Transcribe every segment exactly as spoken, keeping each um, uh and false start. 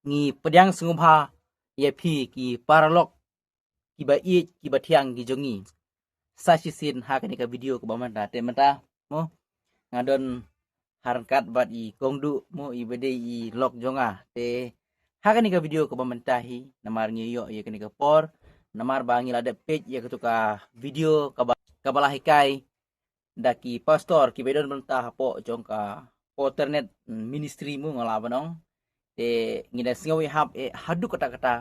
ngi pdiang sngewbha ïa phi ki paralok kiba ïeit kiba thiang ki jong ngi. Sa shisien ha kane ka video kaba mynta te mynta mo nga don ha ryngkat bad i kong Duh mo iba dei i lok jong nga te ha kane ka video kaba mynta hi namar ngi ïoh ïa kane ka por namar ba ngi la dep peit ïa katu ka video kaba kaba la hikai da ki pastor kiba don bynta hapoh jong ka alternate ministry mo nga la ban ong. Te ngi da sngew ïa hap eh haduh katta katta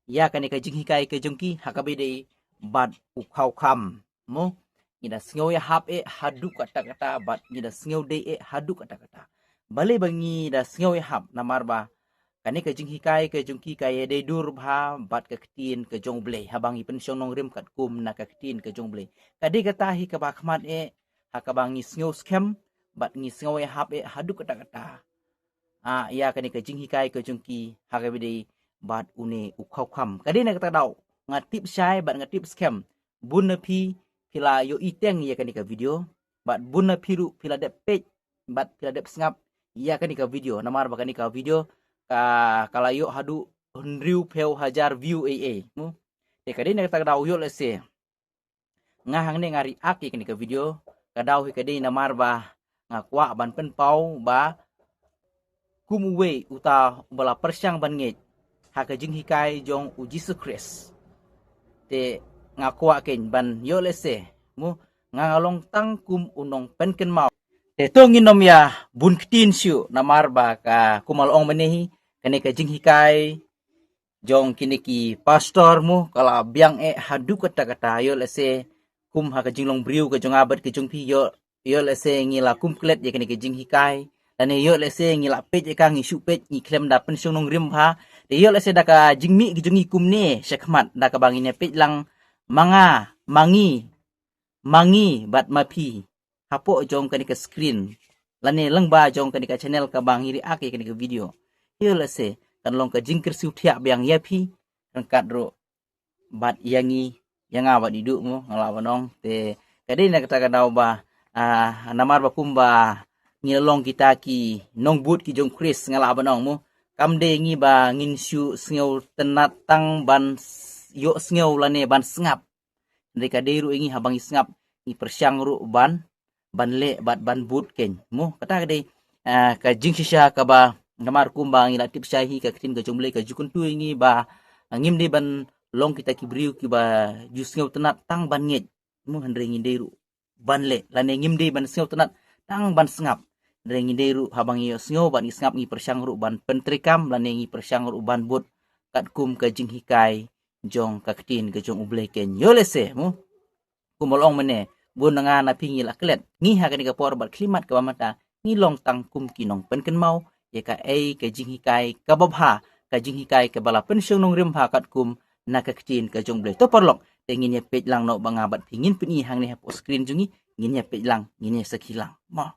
ïa kane ka jinghikai ka jong ki ha kaba dei bad u khaw kham mo. Ngi da sngew ïa hap eh haduh katta katta bad ngi da sngew dei eh haduh katta katta. Balei ba ngi da sngew ïa hap namar ba kane ka jinghikai ka jong ki ka ïadei dur bha bad ka ktien ka jong U Blei haba ngi pynshong nongrim katkum na ka ktien ka jong U Blei. Ka dei kata hi kaba khmat eh ha kaba ngi sngew skhem bad ngi sngew ïa hap eh haduh katta katta. Ah ïa kane ka jinghikai ka jong ki ha kaba dei bad une u khaw kham. Ka dei na kata ka daw nga tip shai bad nga tip skhem bun na phi phi la ïohi teng ïa kane ka video bad bun na phi ruh phi la dep peit bad phi la dep sngap ïa kane ka video namar ba kane ka video ka ka la ïoh haduh hynriew phew hajar view ei ei mo. Te ka dei na kata ka daw ïoh lehse nga hangne nga react ïa kane ka video ka daw hi ka dei namar ba nga kwah ban pynpaw ba kum uwei uta uba la pyrshang ban ngeit ha ka jinghikai jong u Jisu Khrist. Te nga kwah kein ban ïoh lehse mo nga nga long tang kum u nongpynkynmaw. Te to ngin nym ïa bun ktien shuh namar ba ka kum la ong mynne hi kane ka jinghikai jong kine ki pastor mo ka la biang eh haduh katta katta ïoh lehse kum ha ka jinglong briew ka jong nga bad ka jong phi ïoh ïoh lehse ngi la kum klet ïa kane ka jinghikai lane ïoh lehse ngi la peit ïa ka ngi shu peit ngi khlem da pynshong nongrim bha. Te ïoh lehse da ka jingmih ka jong ngi kumne shakhmat da kaba ngin ïa peit lang ma nga ma ngi ma ngi bad ma phi hapoh jong kane ka screen lane lyngba jong kane ka channel kaba ngi react ïa kane ka video. Ïoh lehse kan long ka jingkyrsiew thiah biang ïa phi ryngkat ruh bad ïa ngi ïa nga bad i Duh mo nga la ban ong. Te ka dei na kata ka daw ba ah namar ba kumba ngi la long kita ki nongbud ki jong Khrist nga la ban ong mo kam dei ngi ba ngin shu sngewtynnat tang ban ïoh sngew lane ban sngap. Hynrei ka dei ruh ïa ngi haba ngi sngap ngi pyrshang ruh ban ban leh bad ban bud kein mo kata ka dei ah ka jingshisha kaba namar kumba ngi la tip shai hi ka ktien ka jong U Blei ka ju kyntu ïa ngi ba ngim dei ban long kita ki briew kiba ju sngewtynnat tang ban ngeit mo hynrei ngi dei ruh ban leh lane ngim dei ban sngewtynnat tang ban sngap. Hynrei ngi dei ruh haba ngi ïoh sngew bad ngi sngap ngi pyrshang ruh ban pyntreikam lane ngi pyrshang ruh ban bud katkum ka jinghikai jong ka ktien ka jong U Blei kein. Ïoh lehse mo kum la ong mynne bun na nga na phi ngi la klet ngi ha kane ka por bad khlimat kaba mynta ngi long tang kum ki nongpynkynmaw ïa kaei ka jinghikai kaba bha ka jinghikai kaba la pynshong nongrim bha katkum na ka ktien ka jong U Blei. To paralok te ngin ïa peit lang noh ba nga bad phi ngin pyni hangne hapoh screen jong ngi ngin ïa peit lang ngin ïa sakhi lang mo.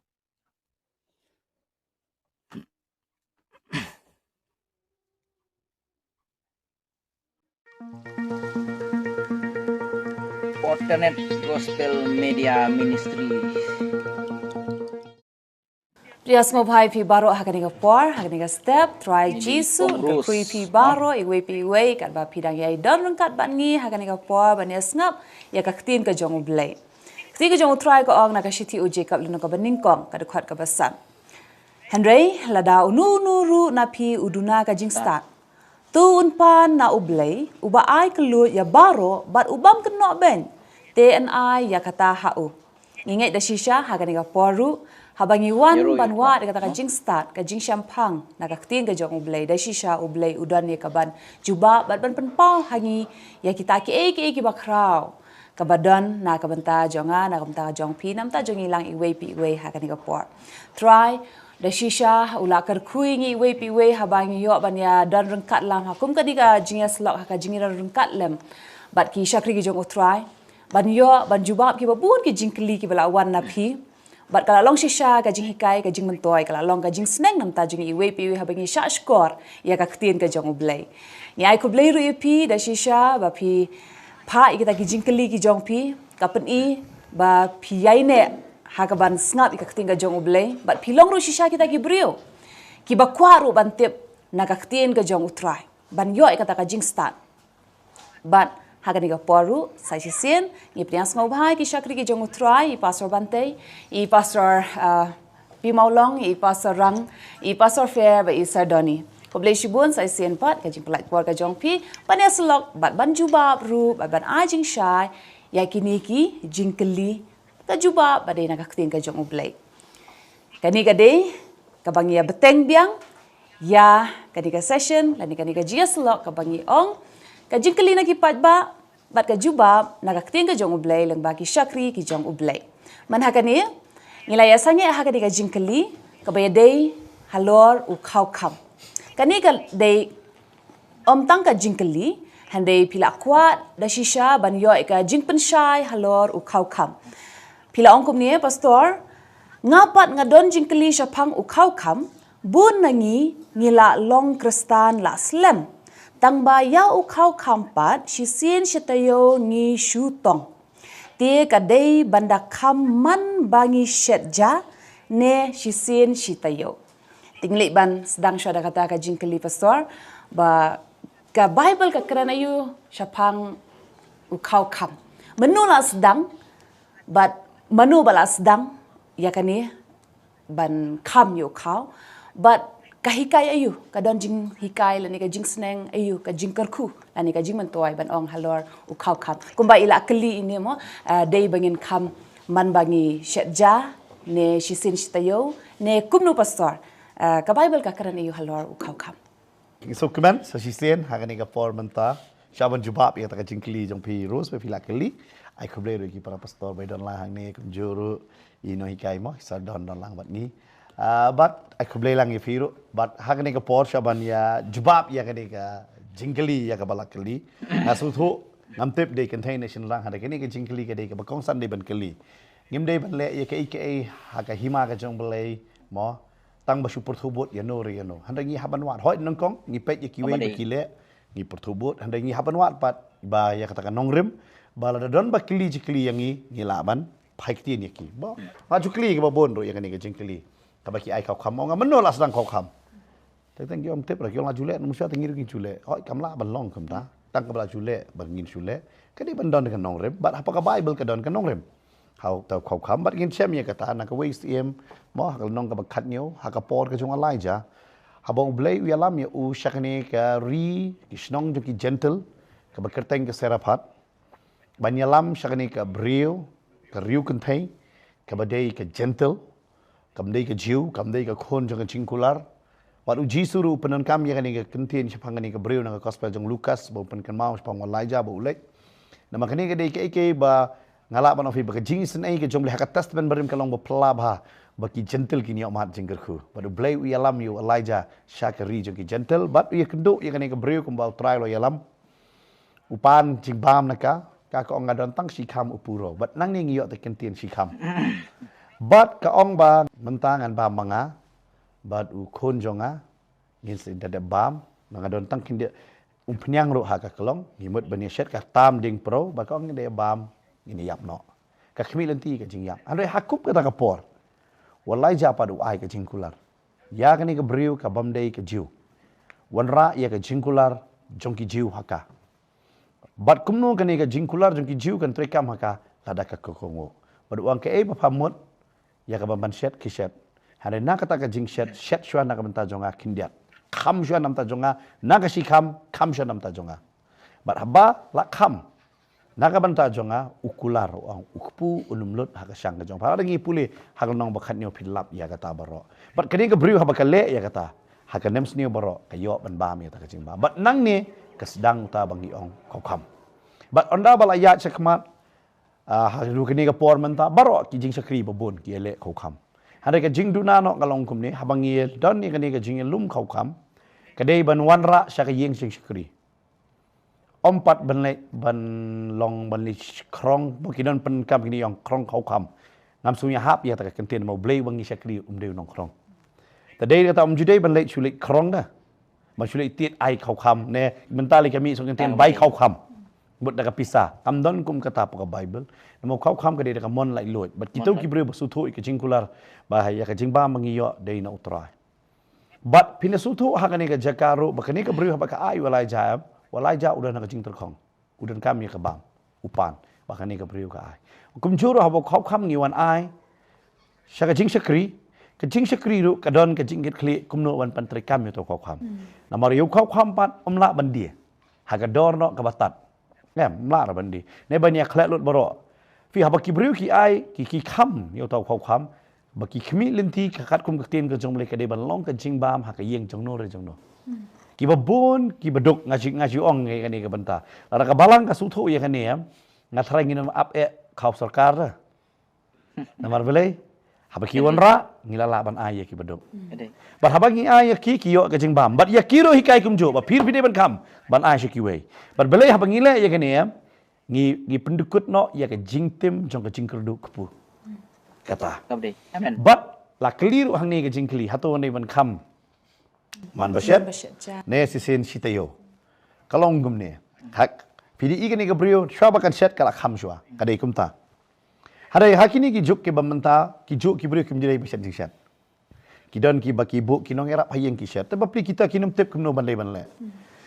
Alternate Gospel Media Ministry. Pdiang sngewbha ïa phi baroh ha kane ka por ha kane ka step Trai Jisu ka kyrkhu ïa phi baroh iwei pa iwei katba phi dang ïai don ryngkat bad ngi ha kane ka por ban ïa sngap ïa ka ktien ka jong U Blei. Ktien ka jong U Trai ka ong na ka shithi u Jakob lynnong kaba nyngkong ka dkhot kaba san. Hynrei lada uno uno ruh na phi u duna ka jingstad, to un pan na U Blei uba ai kylluid ïa baroh bad u bym kynnoh beiñ, te yn ai ïa kata ha u. Ngi ngeit da shisha ha kane ka por ruh haba ngi wan ban wad ïa kata ka jingstad ka jingshemphang na ka ktien ka jong U Blei da shisha U Blei u don ïa ka ban jubab bad ban pynpaw ha ngi ïa kita kiei kiei kiba khraw kaba don na ka bynta jong nga na ka bynta jong phi na ka bynta jong ngi lang iwei pa iwei ha kane ka por. Trai da shisha u la kyrkhu ïa ngi iwei pa iwei haba ngi ïoh ban ïa don ryngkat lang ha kum kane ka jingïasyllok ha ka jingïadon ryngkat lem bad ki shakri ki jong U Trai ban ïoh ban jubab kiba bun ki jingkylli kiba la wan na phi. Bad ka la long shisha ka jinghikai ka jingmyntoi ka la long ka jingsneng na ka bynta jong ngi iwei pa iwei haba ngi shah shkor ïa ka ktien ka jong U Blei. Ngi ai khublei ruh ïa phi da shisha ba phi phah ïa kita ki jingkylli ki jong phi ka pyni ba phi ïaineh ha ka ban sngap ïa ka ktien ka jong U Blei bad phi long ruh shisha kita ki briew kiba kwah ruh ban tip na ka ktien ka jong U Trai ban ïoh ïa kata ka jingstad. Bad ha kane ka por ruh sa shisien ngi pdiang sngewbha ïa ki shakri ki jong U Trai, i Pastor Bantei, i Pastor, uh, Pi Mawlong, i Pastor Rang, i Pastor Fair bad i Sir Donny. Khublei shibun sa shisien pat ka jingpynlait por ka jong phi ban ïasyllok bad ban jubab ruh bad ban ai jingshai ïa kine ki jingkylli ka jubab ba dei na ka ktien ka jong U Blei. Kane ka dei kaba ngi ïa bteng biang ïa kane ka session lane kane ka jingïasyllok kaba ngi ong ka jingkylli na ki paidbah bad ka jubab na ka ktien ka jong U Blei lyngba ki shakri ki jong U Blei. Man ha kane ngi la ïa sangeh ha kane ka jingkylli kaba ïadei halor u khawkham. Kane ka dei ym tang ka jingkylli, hynrei phi la kwah da shisha ban ïoh ïa ka jingpynshai halor u khawkham. Phi la ong kumne, Pastor, nga pat nga don jingkylli shaphang u khawkham, bun na ngi ngi la long Khristan la slem. Tang ba ïa u khawkham pat shisien shi taïew ngi shu tong. Te ka dei ban da kham man ba ngi shet ja ne shisien shi taïew. Te ngi leit ban sdang shuwa da kata ka jingkylli, Pastor, ba ka Bible ka kren aïu shaphang u khawkham. Mano la sdang bad mano ba la sdang ïa kane ban kham ïa u khaw bad ka hikai aïu, ka don jinghikai lane ka jingsneng aïu, ka jingkyrkhu lane ka jingmyntoi ban ong halor u khawkham. Kumba i la kylli ine mo, ah, dei ba ngin kham man ba ngi shet ja ne shisien shi taïew ne kumno, Pastor? Ah, ka Bible ka kren aïu halor u khawkham? Ngi sngewkmen sa shisien ha kane ka por mynta sha ban jubab ïa kata ka jingkylli jong phi Rose ba phi la kylli. Ai khublei ruh ïa ki para pastor ba don lang hangne, kumjuh ruh i nonghikai mo, i Sir Don, don lang bad ngi. Ah, bad ai khublei lang ïa phi ruh bad ha kane ka por sha ban ïa jubab ïa kane ka jingkylli ïa kaba la kylli. Nga sngewthuh ngam tip dei kynthei ne shynrang, hynrei kane ka jingkylli ka dei kaba kongsan dei ban kylli. Ngim dei ban leh ïa kaei kaei ha ka hima ka jong U Blei mo, tang ba shu pyrthuh bud ïano re ïano. Hynrei ngi hap ban wad, hooid nyngkong ngi peit ïa kiwei ba ki leh, ngi pyrthuh bud, hynrei ngi hap ban wad pat ba ïa kata ka nongrim ba lada don ba kylli jingkylli ïa ngi, ngi lah ban phai ktien ïa ki. Ba nga ju kylli kaba bun ruh ïa kane ka jingkylli kaba ki ai khawkham, ong, mano la sdang khawkham? Teng teng ki ym tip re, ki ong la ju leh, num sha te ngi ruh ngi ju leh. Hooid, kam lah ban long kumta. Tang kaba la ju leh ba ngin shu leh, ka dei ban don ka nongrim bad hapoh ka Bible ka don ka nongrim ha uta u khawkham. Bad ngin shem ïa kata na kawei ka syiem mo, ha ka lynnong kaba khathynñiew, ha ka por ka jong u Elijah, haba U Blei u ïalam ïa u sha kane ka ri, ki shnong jong ki Jentil kaba kyrteng ka Zarephath, ban ïalam sha kane ka briew, ka riew kynthei kaba dei ka Jentil, kam dei ka Jiw, kam dei ka khun jong ka jingkular. Wat u Jisu ruh u pyndonkam ïa kane ka kyntien shaphang kane ka briew na ka Gospel jong u Lukas ba u pynkynmaw shaphang u Elijah ba u leit. Namar kane ka dei kaei kaei ba nga lah ban ong ïa phi ba ka jingisynei ka jong U Blei ha ka Testament Barim ka long ba phylla bha ba ki Jentil kin ïoh mad jingkyrkhu. Bad U Blei u ïalam ïa u Elijah sha ka ri jong ki Jentil bad u ïakynduh ïa kane ka briew kumba U Trai u la ïalam. U pan jingbam na ka, ka ka ong, nga don tang shikham u puro. Bad nangne ngi ïoh te kyntien shikham. Bad ka ong ba mynta ngan bam ma nga bad u khun jong nga, ngin sa dep bam, ba nga don tang khyndiat umphniang ruh ha ka klong, ngi mut ban ïashet ka tam dieng pro, bad ka ong ngin dep bam, ngin ïap noh. Ka khmih lynti ka jingïap. Hynrei ha kup kata ka por, u Elijah pat u ai ka jingkular ïa kane ka briew ka bym dei ka Jiw. Wanrah ïa ka jingkular jong ki Jiw ha ka. Bad kumno kane ka jingkular jong ki Jiw kan treikam ha ka, lada ka ka kohnguh. Bad u ong kaei ba pha mut ïa kaba ban shet ki shet. Hynrei na kata ka jingshet, shet shuwa na ka bynta jong nga khyndiat. Kham shuwa na bynta jong nga na ka shikham, kham shuwa na bynta jong nga. Bad haba la kham na ka bynta jong nga, u kular, u ong, u kpu un ym lut ha ka shang ka jong pha. Lada ngi pule ha ka lynnong ba khathynñiew phin lap ïa kata baroh. Bad kane ka briew haba ka leh ïa kata, ha ka nemsniew baroh ka ïoh ban bam ïa kata ka jingbam. Bad nangne ka sdang uta ba ngi ong khawkham. Bad ynda ba la ïaid shakhmat, ah, ha ruh kane ka por mynta baroh ki jingshakri ba bun ki ïaleh khawkham. Hynrei ka jingduna noh ka long kumne, haba ngi don ïa kane ka jingïalum khawkham, ka dei ban wanrah sha ka ïing jingshakri. Ym pat ban leit, ban long, ban leit khrong, ba ki don pyndonkam kine ïong khrong khawkham. Ngam sngewthuh ïa kata ka kyntien, namar U Blei ba ngi shakri um dei u nongkhrong. Te dei kata um ju dei ban leit shu leit khrong da. Ban shu leit tied ai khawkham ne, mynta lei ka mih shu kyntien bai khawkham. Mut da ka pisa. Kam don kum kata hapoh ka Bible. Namar khawkham ka dei da ka mon laitluid. Bad kito ki briew ba sngewthuh ïa ka jingkular, ba ïa ka jingbam ba ngi ïoh dei na U Trai. Bad phin da sngewthuh ha kane ka jaka ruh ba kane ka briew haba ka ai u Elijah, em, u Elijah u don ha ka jingtyrkhong. U donkam ïa ka bam, u pan, ba kane ka briew ka ai. Kumjuh ruh haba u khaw kham ngi wan ai sha ka jingshakri, ka jingshakri ruh ka don ka jingkitkhlieh kumno ban pyntreikam ïa uta u khaw kham. Namar ïa u khaw kham pat um lah ban die ha ka dor noh kaba tad. Em, um lah ruh ban die. Ne ban ïa khleh lut baroh. Phi, haba ki briew ki ai, ki, ki kham ïa uta u khaw kham, ba ki khmih lynti, ka katkum ka ktien ka jong U Blei ka dei ban long ka jingbam ha ka ïing jong no re jong no. Kiba bun, kiba duk, nga ju, nga ju ong ïa kane ka bynta. Lada ka balang ka sngewthuh ïa kane, em, nga tharai ngin ym ap eh khaw sorkar re. Namar balei? Haba ki wanrah, ngi la lah ban ai ïa kiba duk. Ka dei. Bad haba ngi ai ïa ki, ki ïoh ka jingbam. Bad ïa ki ruh hikai kumjuh, ba phi ruh phi dei ban kham ban ai sha kiwei. Bad balei haba ngi leh ïa kane, em, ngi, ngi pyndukut noh ïa ka jingtim jong ka jingkyrduh kpu. Kata. Ka dei. Amen. Bad la kylli ruh hangne ka jingkylli, hato ngi dei ban kham man ba shet? Man ba shet ja. Ne shisien shi taïew. Ka long kumne. Hak, phi dei i kane ka briew, shuwa ba kan shet ka la kham shuwa. Ka dei kumta. Hynrei ha kine ki juk kiba mynta, ki juk ki briew kim dei ba shet jingshet. Ki don kiba ki buh ki nongïarap ha ïing ki shet. Te bapli kita kin ym tip kumno ban leh ban leh.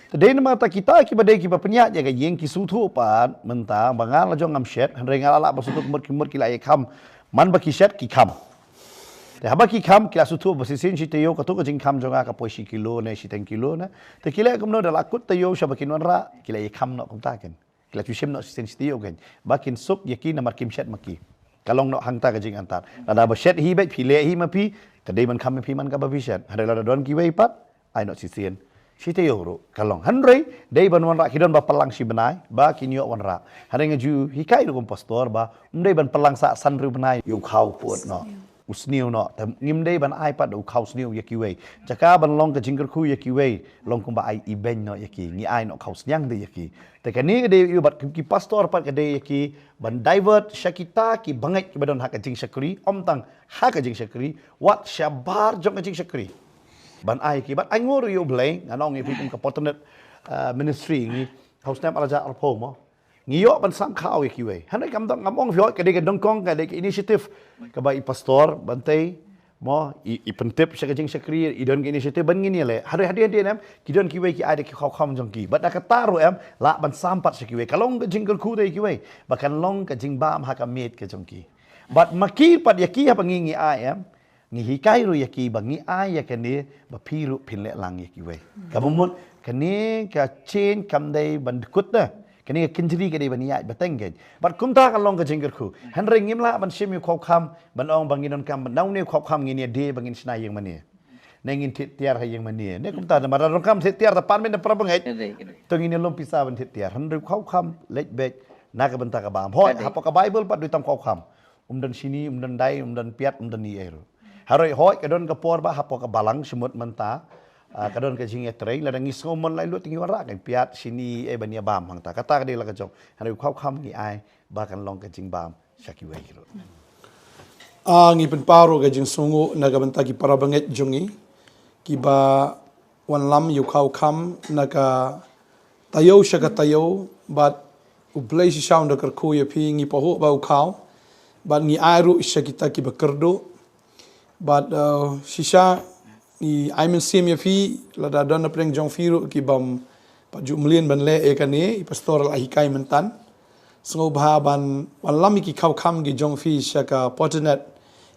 Te dei namar ta kita kiba dei kiba pynïaid ïa ka ïing ki sngewthuh pat mynta ba nga la jong ngam shet, hynrei nga la lah ba sngewthuh ka mut ki mut ki la ïa kham. Man ba ki shet ki kham. Te haba ki kham ki la sngewthuh ba shisien shi taïew kato ka jingkham jong nga ka poi shi kilo ne shiteng kilo ne. Te ki leh kumno da la kut taïew shaba kin wanrah ki la ïa kham noh kumta ken. Ki la ju shim noh shisien shi taïew ken. Ba kin suk ïa ki namar kim shet ma ki. Ka long noh hangta ka jingangtan. Lada ba shet hi beit phi leh hi ma phi, ka dei ban kham ma phi man kaba phi shet. Hynrei lada don kiwei pat, ai noh shisien shi taïew ruh ka long. Hynrei dei ban wanrah, ki don ba pynlang shi bnai ba kin ïoh wanrah. Hynrei nga ju hikai ruh kum pastor ba ym dei ban pynlang sa san hynriew bnai ïa u khaw pud noh. U sniew noh, te ngim dei ban ai pat da u khaw sniew ïa kiwei. Jaka ban long ka jingkyrkhu ïa kiwei, long kumba ai ibeiñ noh ïa ki, ngi ai noh khaw sniang de ïa ki. Te kane ka dei ïa u bad ki pastor pat ka dei ïa ki ban divert sha kita ki bangeit kiba don ha ka jingshakri, ym tang ha ka jingshakri, wat shabar jong ka jingshakri. Ban ai ïa ki, bad ai nguh ruh ïa U Blei, nga ong ïa phi kum ka Fortnite, uh, ministry ngi, ha u snem ar hajar arphew mo. Ngi ïoh ban sam khaw ïa kiwei. Hynrei kam dang ngam ong phi ïoh ka dei ka dongkong ka dei ka initiative kaba i pastor Bantei mo i, i pyntip sha ka jingshakri i don ka initiative ban ngin ïa leh. Hynrei hadien hadien em ki don kiwei ki ai da ki khaw kham jong ki. Bad da kata ruh em lah ban sam pat sha kiwei. Ka long ka jingkyrkhu da ïa kiwei. Ba kan long ka jingbam ha ka miet ka jong ki. Bad ma ki pat ïa ki haba ngi ngi ai em. Ngi hikai ruh ïa ki ba ngi ai ïa kane ba phi ruh phin leh lang ïa kiwei. Kaba mut kane ka chain kam dei ban dkut da. Kane ka kynjri ka dei ban ïaid ba teng kein. Bad kumta ka long ka jingkyrkhu. Hynrei ngim lah ban shim ïa u khaw kham ban ong ba ngin donkam ban nang ne u khaw kham ngin ïa die ba ngin shna ïing mane. Ne ngin thied tiar ha ïing mane. Ne kumta da mara donkam thied tiar da pan men da para bangeit. Ka dei, ka dei. To ngin ïa lum pisa ban thied tiar. Hynrei u khaw kham leit beit na ka bynta ka bam. Hooid, ka dei. Hapoh ka Bible pat dei tam khaw kham. Um don shini, um don dai, um don piat, um don ei ei ruh. Hynrei hooid ka don ka por ba hapoh ka balang shimut mynta. Ah, ka don ka jingïatrei, lada ngi sngew mon lai lut ngi wanrah ka piat shini ei ban ïa bam hangta. Kata ka dei la ka jong. Hynrei u khaw kham ngi ai ba kan long ka jingbam sha kiwei ruh. Ah, ngi pynpaw ruh ka jingsngewnguh na ka bynta ki para bangeit jong ngi kiba wanlam ïa u khaw kham na ka taïew sha ka taïew, bad U Blei shisha un da kyrkhu ïa phi, ngi pahuh ba u khaw bad ngi ai ruh sha kita kiba kyrduh. Bad, uh, shisha ngi ai mynsiem ïa phi, lada don na pdeng jong phi ruh kibym pat ju mlien ban leh ïa kane, i pastor la hikai myntan. Sngewbha ban wanlam ïa ki khaw kham ki jong phi sha ka Fortnite,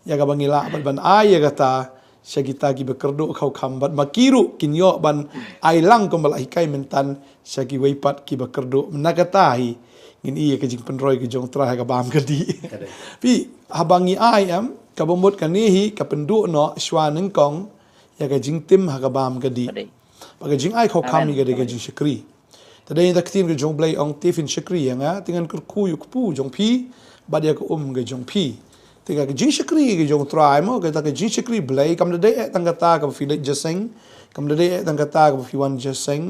ïa kaba ngi lah bad ban ai ïa kata sha kita kiba kyrduh khaw kham, bad ma ki ruh kin ïoh ban ai lang kumba la hikai myntan sha kiwei pat kiba kyrduh. Na kata hi ngin ïa ka jingpynroi ka jong U Trai ha ka bam ka dih. Ka dei. Phi, haba ngi ai em, kaba mut kane hi ka pynduh noh shuwa nyngkong ïa ka jingtim ha ka bam ka dih. Ka dei. Ba ka jingai khaw kham hi ka dei ka jingshakri. Te dei na ka ktien ka jong U Blei ong te phin shakri ïa nga, te ngan kyrkhu ïa u kpu jong phi bad ïa ka um ka jong phi. Te ka jingshakri ka jong U Trai mo, kata ka jingshakri Blei kam da dei eh tang kata kaba phi leit jingïaseng, kam da dei eh tang kata kaba phi wan jingïaseng.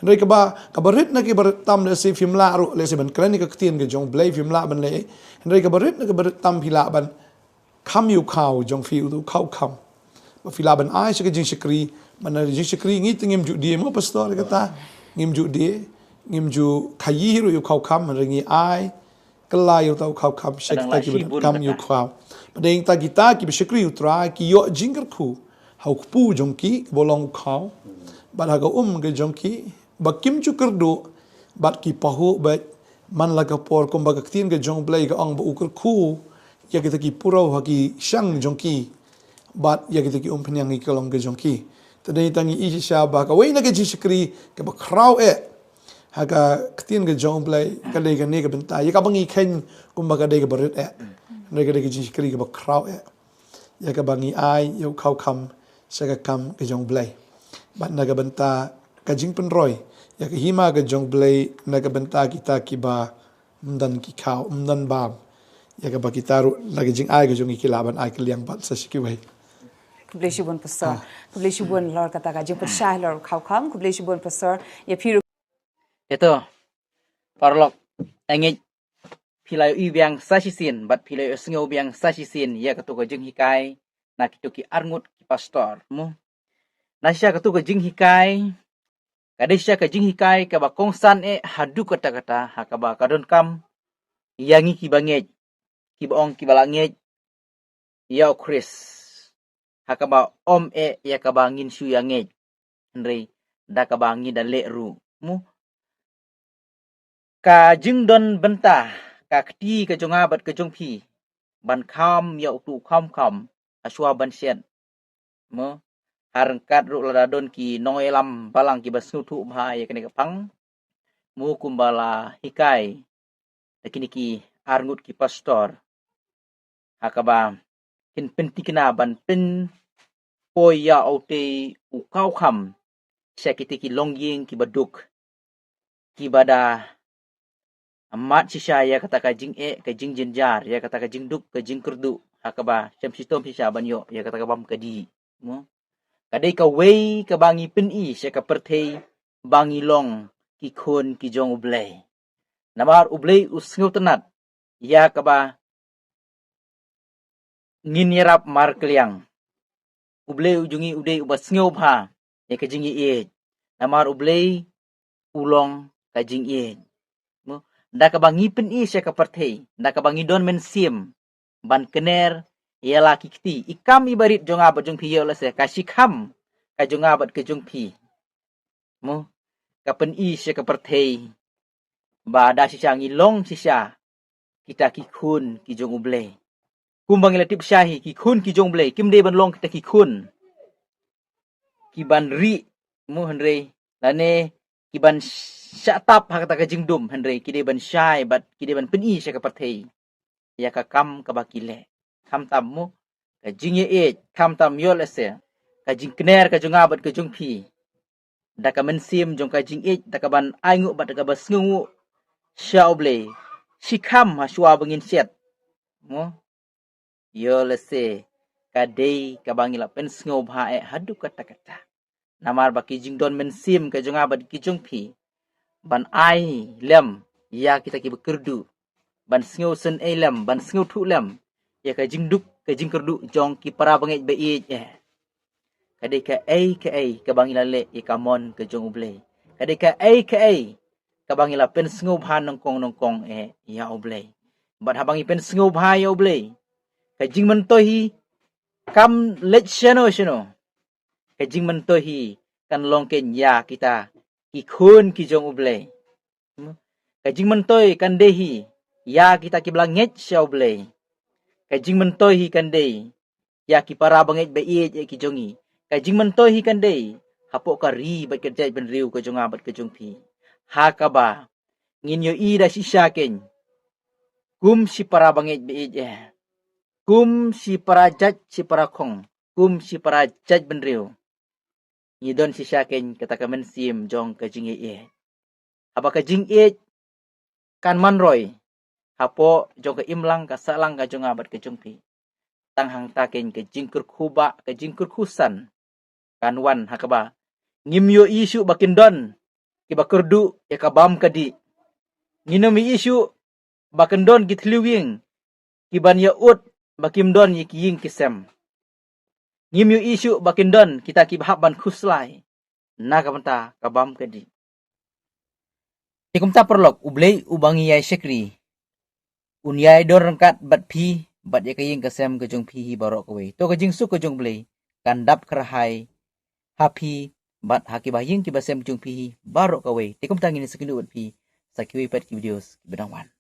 Hynrei kaba, kaba rit na kiba rit tam lehse phim lah ruh, lehse ban kren ïa ka ktien ka jong U Blei phim lah ban leh. Hynrei kaba rit na kiba rit tam phi lah ban kham ïa u khaw jong phi, u khaw kham. Ba phi lah ban ai sha ka jingshakri, ban ai jingshakri, ngi te ngim ju die mo pastor kata. Ngim ju die, ngim ju khaïi ruh ïa u khaw kham, hynrei ngi ai kylla ïa uta u khaw kham sha kita kiba kham ïa u khaw. Ba dei kita kiba shakri U Trai ki ïoh jingkyrkhu ha u kpu jong ki, kaba long u khaw, bad ha ka um ka jong ki, ba kim ju kyrduh, bad ki pahuh, bad man la ka por kumba ka ktien ka jong U Blei ka ong ba u kyrkhu ïa kita ki puraw ha ki shang jong ki, bad ïa kita ki umphniang ha ki khlong ka jong ki. Te dei tang ïa i shisha ba kawei na ka jingshakri kaba khraw eh ha ka ktien ka jong U Blei, ka dei kane ka bynta ïa kaba ngi kheiñ kumba ka dei kaba rit eh. Hynrei ka dei ka jingshakri kaba khraw eh ïa kaba ngi ai ïa u khaw kham sha ka kam ka jong U Blei. Bad na ka bynta ka jingpynroi ïa ka hima ka jong U Blei na ka bynta kita kiba ym don ki khaw, ym don bam, ïa kaba kita ruh na ka jingai ka jong ngi ki lah ban ai kylliang bad sa sha kiwei. Khublei shibun pastor. Khublei shibun halor kata ka jingpynshai halor u khaw kham. Khublei shibun pastor. Ïa phi ruh. Ïa to, paralok, nga ngeit phi la ïohi biang sa shisien bad phi la ïohsngew biang sa shisien ïa kato ka jinghikai na kito ki arngut ki pastor, mo. Na shisha kato ka jinghikai ka dei shisha ka jinghikai kaba kongsan eh haduh katta katta, ha kaba ka donkam ïa ngi kiba ngeit, kiba ong kiba la ngeit ïa u Khrist, ha kaba ym eh ïa kaba ngin shu ïa ngeit, hynrei da kaba ngi da leh ruh, mo. Ka jingdon bynta ka kti ka jong nga bad ka jong phi ban kham ïa uto u kham kham ha shuwa ban shet, mo. Ha ryngkat ruh lada don ki nongïalam balang kiba sngewthuh bha ïa kane ka phang, mo, kumba la hikai da kine ki arngut ki pastor, ha kaba kin pynthikna ban pynpoi ïa utei u khaw kham sha kita ki longïing kiba duk, kiba da mad shisha ïa kata ka jingeh, ka jingjynjar, ïa kata ka jingduk, ka jingkyrduh, ha kaba shem shitom shisha ban ïoh ïa kata ka bam ka dih, mo. Ka dei kawei kaba ngi pyni sha ka pyrthei ba ngi long ki khun ki jong U Blei. Namar U Blei u sngewtynnad ïa kaba ngin ïarap markylliang. U Blei u jong ngi u dei uba sngewbha ïa ka jingïeit. Namar U Blei u long ka jingïeit. Mo, da kaba ngi pyni sha ka pyrthei, da kaba ngi don mynsiem ban kner ïa la ki kti. I kam iba rit jong nga bad jong phi, ïoh lehse ka shikham ka jong nga bad ka jong phi, mo, ka pyni sha ka pyrthei ba da shisha ngi long shisha kita ki khun ki jong U Blei. Kumba ngi la tip shai hi, ki khun ki jong U Blei kim dei ban long kita ki khun ki ban rieh, mo, hynrei lane ki ban shah tap ha kata ka jingdum, hynrei ki dei ban shai bad ki dei ban pyni sha ka pyrthei ïa ka kam kaba ki leh. Khamtam, mo, ka jingïeit, khamtam, ïoh lehse ka jingkner ka jong nga bad ka jong phi, da ka mynsiem jong ka jingïeit, da kaban ainguh bad da kaba sngewnguh sha U Blei, shikham ha shuwa ba ngin shet, mo. Ïoh lehse ka dei kaba ngi la pynsngewbha eh haduh katta katta. Namar ba ki jingdon mynsiem ka jong nga bad ki jong phi ban ai lem ïa kita kiba kyrduh, ban sngewsynei lem, ban sngewthuh lem ïa ka jingduk, ka jingkyrduh jong ki para bangeit ba ïeit eh, ka dei kaei kaei kaba ngi la leh ïa ka mon ka jong U Blei. Ka dei kaei kaei kaba ngi la pynsngewbha nyngkong nyngkong eh ïa U Blei. Bad haba ngi pynsngewbha ïa U Blei, ka jingmyntoi hi kam leit shano shano. Ka jingmyntoi hi kan long keiñ ïa kita ki khun ki jong U Blei. Ka jingmyntoi kan dei hi ïa kita kiba la ngeit sha U Blei. Ka jingmyntoi hi kan dei ïa ki para bangeit ba ïeit ïa ki jong ngi. Ka jingmyntoi hi kan dei hapoh ka ri bad ka jaitbynriew ka jong nga bad ka jong phi, ha kaba ngin ïohi da shisha keiñ kum shi para bangeit ba ïeit eh, kum shi para jait shi para khong, kum shi para jaitbynriew, ngi don shisha keiñ kata ka mynsiem jong ka jingïeit. Haba ka jingïeit kan man roi hapoh jong ka imlang ka sahlang ka jong nga bad ka jong phi, tang hangta keiñ ka jingkyrkhu bah, ka jingkyrkhu san kan wan, ha kaba ngim ïohi shuh ba kin don kiba kyrduh ïa ka bam ka dih. Ngim ïohi shuh ba kin don ki thliew ïing kiban ïa ud ba kim don ïa ki ïing ki sem. Ngim ïohi shuh ba kin don kita kiba hap ban khuslai na ka bynta ka bam ka dih. Te kumta paralok, U Blei uba ngi ïai shakri un ïai don ryngkat bad phi bad ïa ka ïing ka sem ka jong phi hi baroh kawei. To ka jingsuk ka jong U Blei kan dap kyrhai ha phi bad ha ki bahaïing ki basem jong phi baroh kawei. Te kumta ngin sa kynduh bad phi sa kiwei pat ki videos kiba dang wan.